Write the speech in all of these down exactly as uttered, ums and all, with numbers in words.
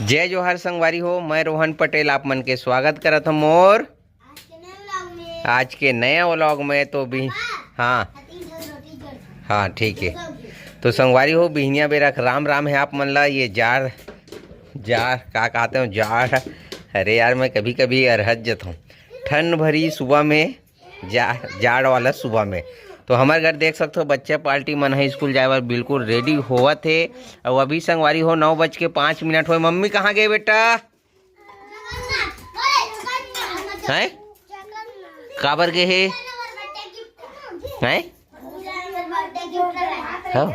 जय जोहार संगवारी हो, मैं रोहन पटेल आप मन के स्वागत करत हूँ मोर आज के नया व्लॉग में। तो भी हाँ, हाँ, ठीक है। तो संगवारी हो, बिहनिया बेरा के राम राम है आप मन ला। ये जाड़, जाड़ का कहते हो, जाड़, अरे यार, मैं कभी कभी अरहत जत हूँ। ठंड भरी सुबह में, जा, जाड़ वाला सुबह में। तो हमारे घर देख सकते हो, बच्चा पार्टी मन है स्कूल जाए बर बिल्कुल रेडी होवत है। और अभी संगवारी हो, नौ बज के पाँच मिनट होए। मम्मी कहाँ गए बेटा? हैं? काबर गे हे? हैं? हाँ,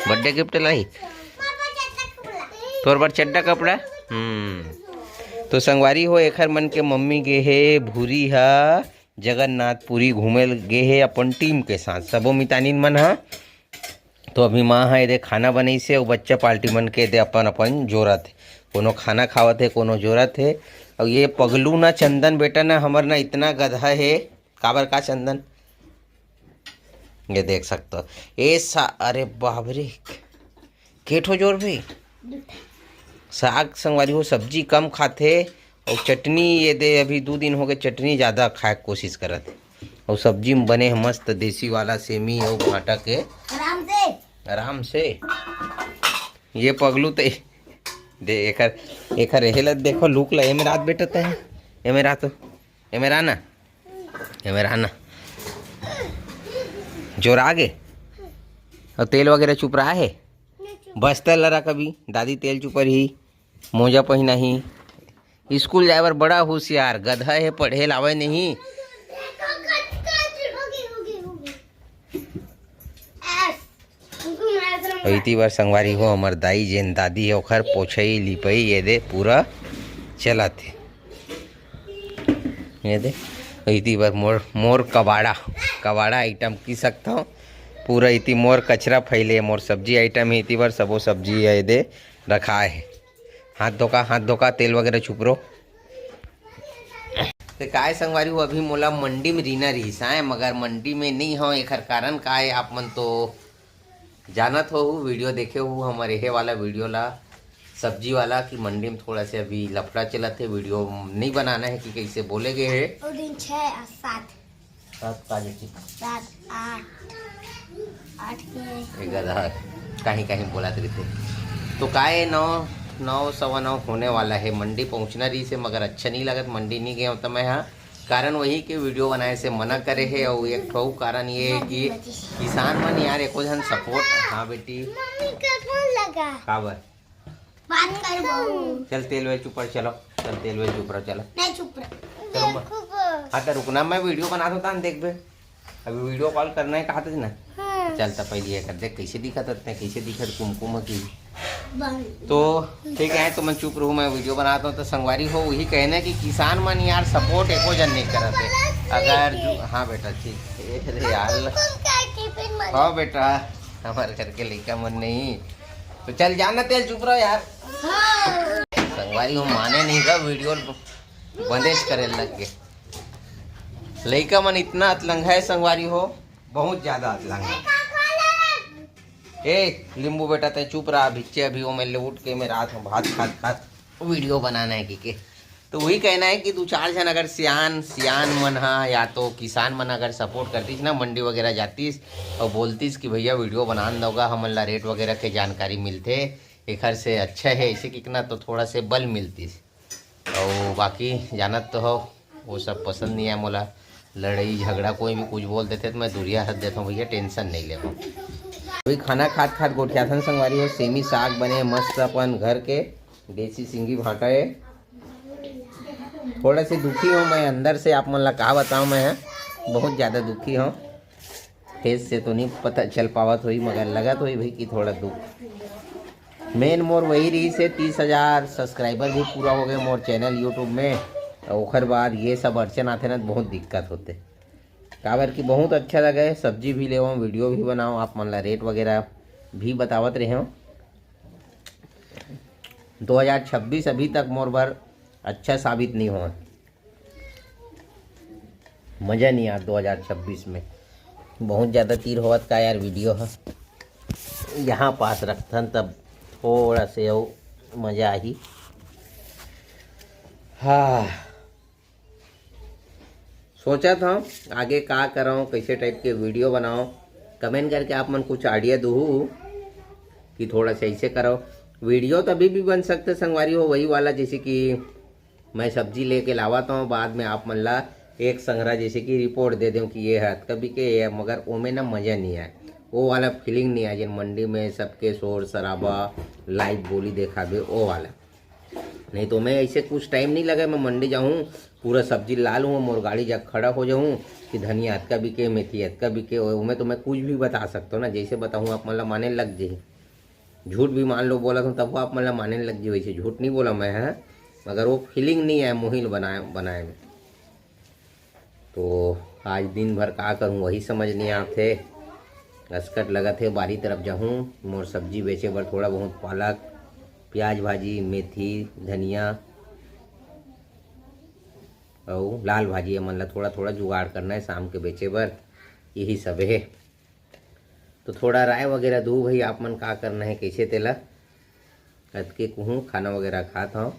बर्थडे गिफ्ट लाई। तोर बर चड्डा कपड़ा। हम्म। तो संगवारी हो, एखर मन के मम्मी गे हे भूरी हा जगन्नाथपुरी घूमे गे हे अपन टीम के साथ, सबो मितानिन मन हा। तो अभी माँ हा एदे खाना बनइसे अउ बच्चा पार्टी मन के एदे अपन अपन जोरत हे, कोनो खाना खावत हे, कोनो जोरत हे। अउ ये पगलू ना चंदन बेटा ना हमर ना इतना गधा हे। काबर का चंदन? ये देख सकते हो। ए सा, अरे बाप रे, के ठो जोर भी। साग संगवारी हो, सब्जी कम खाथे। अउ चटनी ये दे, अभी दू दिन हो गए, चटनी ज़्यादा खाए के कोशिश करत हे। अउ सब्जी में बने हे मस्त देसी वाला सेमी अउ भांटा के। आराम से। आराम से। ये पगलू ते दे, एकर, एकर एहे ल देखो, लुक ल। एमे रात बेटा ते, एमे रात, एमे रहा ना, एमे रहा ना। जोर आगे। अउ तेल वगैरह चुपरा हे? बस्तर लरा कभी दादी तेल चुपर ही, मोजा पहिना ही। स्कूल जाए बर बड़ा होशियार, गधा हे, पढ़े लावे नहीं। अउ इति बर संगवारी हो, हमर दाई जेन दादी हे, ओखर पोछई लिपई ये दे पूरा चलत हे। ये दे, इति बर मोर, मोर कबाड़ा, कबाड़ा आइटम की सकता हूँ। पूरा इति मोर कचरा फैले, मोर सब्जी आइटम हे, इति बर सबो सब्जी ये दे रखा हे। हाथ धोका, हाथ धोका, तेल वगैरह छुपरो। ते काय संगवारी हो, अभी मोला मंडी में रहिना रहिस आय, मगर मंडी में नहीं हो। एखर कारण का हे, आप मन तो जानत हो, वीडियो देखे हो हमारे हे वाला वीडियो ला, सब्जी वाला, कि मंडी में थोड़ा से अभी लफड़ा चलत हे, वीडियो नहीं बनाना है कि कैसे बोले गए है। वो दिन छः और सात। सात का जे ठीक। सात, आठ, आठ के। एक गधा कहीं कहीं बोलत रहिथे। तो काय नौ, नौ, सवा नौ होने वाला है, मंडी पहुंचना रहिस हे, मगर अच्छा नहीं लगत, मंडी नहीं गए तो मैं हाँ। कारण वही के वीडियो बनाए से मना करे हे, अउ एक ठो कारण ये है कि किसान मन यार एको झन सपोर्ट। हाँ बेटी। मम्मी का फोन लगा। काबर? बात कर बहू। चल तेल वेल चुपर, चलो। चल तेल वेल चुपर, चलो। नहीं चुपर। चलो, मैं देखो बस। हाँ, तो रुकना, मैं वीडियो बना दो, तान देखबे। अभी वीडियो कॉल करना है, कहा था ना? हाँ। चल, तो पहले ये कर देख, कैसे दिखत हे, कैसे दिखत कुमकुम की। बन। तो ठीक है, तो मैं चुप रहूँ, मैं वीडियो बनाता हूँ। तो संगवारी हो, वही कहना कि किसान मन यार सपोर्ट एको जन नहीं करत हे। अगर जो, हाँ बेटा, ठीक है। अरे यार। कुमकुम का टिफिन बन। हाँ बेटा, हमारे घर के लइका मन नहीं। तो चल जाना तेल, चुप रहो यार। हाँ। संगवारी हो, माने नहीं का वीडियो बंदेज करे लग गए। लइका मन इतना अतलंगा है संगवारी हो, बहुत ज्यादा अतलंगा। ए लिंबू बेटा, तै चुप रहा, भिच्चे अभी वो मैं ले उठ के मैं रात में भात खात खात वीडियो बनाना है कि के। तो वही कहना है कि दो चार जन अगर सियान, सियान मन हा या तो किसान मन अगर सपोर्ट करतीस ना, मंडी वगैरह जातीस और बोलतीस कि भैया वीडियो बना दोगा, हमन ला रेट वगैरह के जानकारी मिलथे, एखर से अच्छा है ऐसे कितना तो थोड़ा से बल मिलतीस। और बाकी जानत तो हो, वो सब पसंद नहीं है मोला, लड़ाई झगड़ा कोई भी कुछ बोल देते तो मैं दूरिया हट देता हूँ भैया, टेंशन नहीं लेवा। अभी खाना खात खात गोठियाथन संगवारी हो, सेमी साग बने मस्त अपन घर के देसी सिंगी भांटा है। थोड़ा से दुखी हूँ मैं अंदर से, आप मन ला का बताऊँ, मैं बहुत ज़्यादा दुखी हूँ। फेस से तो नहीं पता चल पावत होई, मगर लगत होई भाई कि थोड़ा दुख। मेन मोर वही रहिस हे, तीस हजार सब्सक्राइबर भी पूरा हो गए मोर चैनल यूट्यूब में। और ओखर बाद ये सब अड़चन आथे ना, बहुत दिक्कत होते। काबर कि बहुत अच्छा लगे, सब्जी भी लेवं, वीडियो भी बनाओ, आप मन ला रेट वगैरह भी बतावत रहे हो। दो हज़ार छब्बीस अभी तक मोर बर अच्छा साबित नहीं हुआ। मज़ा नहीं यार, दो हज़ार छब्बीस में बहुत ज़्यादा तीर होवत का यार। वीडियो ह यहाँ पास रखथन, तब थोड़ा से अउ मजा आही। हाँ, सोचत हंव आगे का करंव, कइसे टाइप के वीडियो बनाओ। कमेंट करके आप मन कुछ आइडिया दूहू कि थोड़ा सा ऐसे करो। वीडियो तो अभी भी बन सकते संगवारी हो, वही वाला, जैसे कि मैं सब्जी लेके लावत हंव, बाद में आप मन ला एक संघरा जैसे कि रिपोर्ट दे देंव कि ये है अतका बिके, ये है, मगर ओमे ना मजा नहीं आए, वो वाला फीलिंग नहीं आए, जेन मंडी में सबके शोर शराबा, लाइव बोली देखाबे, वो वाला। नहीं तो मैं ऐसे कुछ टाइम नहीं लगे, मैं मंडी जाऊँ, पूरा सब्जी ला लूँ, मोर गाड़ी जा खड़ा हो जाऊँ कि धनिया अतका बिके, मेथी अतका बिके, ओमे तो मैं कुछ भी बता सकता हूँ ना, जैसे बताऊँ आप मन ला माने लग जाही। झूठ भी मान लो बोला तो तब आप मन ला माने लग जाही, वैसे झूठ नहीं बोला मैं, हाँ, मगर वो फीलिंग नहीं आए मोहिल बनाए बनाए में। तो आज दिन भर का करूँ, वही समझ नहीं आते। असकट लगत हे, बारी तरफ जाहूँ, मोर सब्जी बेचे बर थोड़ा बहुत पालक, प्याज भाजी, मेथी, धनिया अउ लाल भाजी, एमन ला थोड़ा थोड़ा जुगाड़ करना है शाम के बेचे बर, यही सब है। तो थोड़ा राय वगैरह दू भाई, आप मन का करना है, कैसे तेला। अतके कुहूँ खाना वगैरह खात हव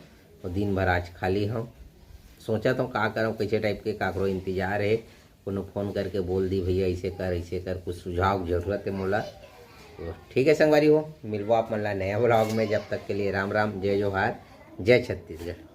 और दिन भर आज खाली हव। सोचत हव का करव, कैसे टाइप के काकरो इंतजार है, कोनो फोन करके बोल दी भैया ऐसे कर ऐसे कर, कुछ सुझाव के जरूरत है मोला। तो ठीक है संगवारी हो, मिलबो आप मन ला नया ब्लॉग में। जब तक के लिए राम राम, जय जोहार, जय छत्तीसगढ़।